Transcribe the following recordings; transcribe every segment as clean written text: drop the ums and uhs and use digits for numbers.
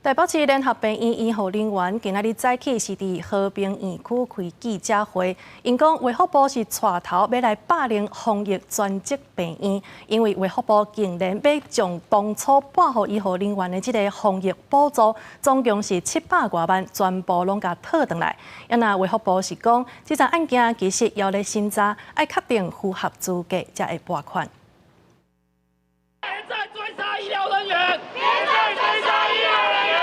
台北市聯合病院醫護人員今仔日早起是佇和平院區開記者會，𪜶講衛福部是帶頭欲來霸凌防疫專責病院，因為衛福部竟然欲將當初撥予醫護人員的這个防疫補助，總共是七百外萬，全部攏共討轉來。啊若衛福部是講，這樁案件其實猶咧審查，愛確定符合資格才會撥款。別再追殺醫療人員！別再追殺醫療人員！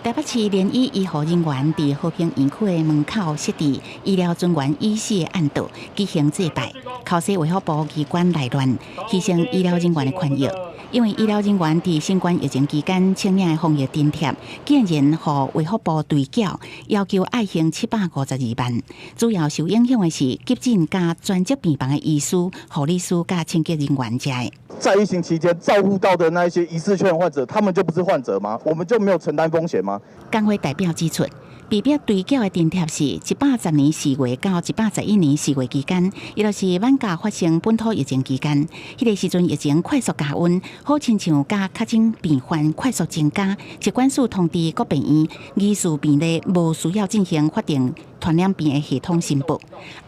台北市聯醫醫護人員佇和平院區的門口設置醫療人員已死的暗道舉行祭拜，口說衛福部機關來亂，犧牲醫療人員的權益。因為醫療人員佇新冠疫情期間請領的防疫津貼，竟然予衛福部追繳，要求愛還752萬。主要受影響的是急診佮專責病房的醫師、護理師佮清潔人員遮的。在疫情期間照顧到的那一些疑似確診患者，他們就不是患者嗎？我們就沒有承擔風險嗎？工會代表指出，被迫追繳的津貼是110年4月到111年4月期間，伊就是輓假發生本土疫情期間，彼个時陣疫情快速加溫，好親像佮確診病患快速增加，疾管署通知各病院疑似病例無需要進行法定傳染病的系統申報。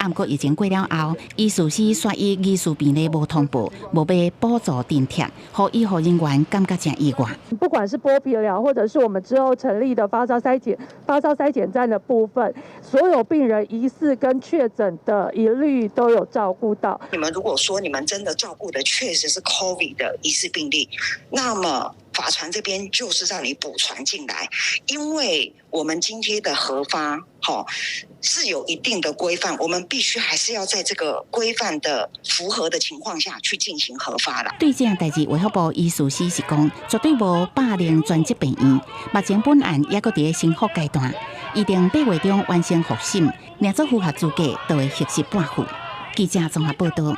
毋過疫情過了後，醫事司煞以疑似病例無通報，無欲補助津貼，予醫護人員感覺誠意外。不管是剝皮寮，或者是我們之後成立的發燒篩檢站的部分，所有病人疑似跟確診的，一律都有照顧到。你們如果說你們真的照顧的確實是 COVID 的疑似病例，那麼法傳這邊就是讓你補傳進來，因為我們津貼的核發，吼，是有一定的規範，我們必須還是要在這個規範的符合的情況下去進行核發啦。對這項代誌，衛福部醫事司是講，絕對無霸凌專責病院。目前本案猶閣佇咧審複階段，預定8月中完成複審，若做符合資格，就會核實撥付。記者綜合報道。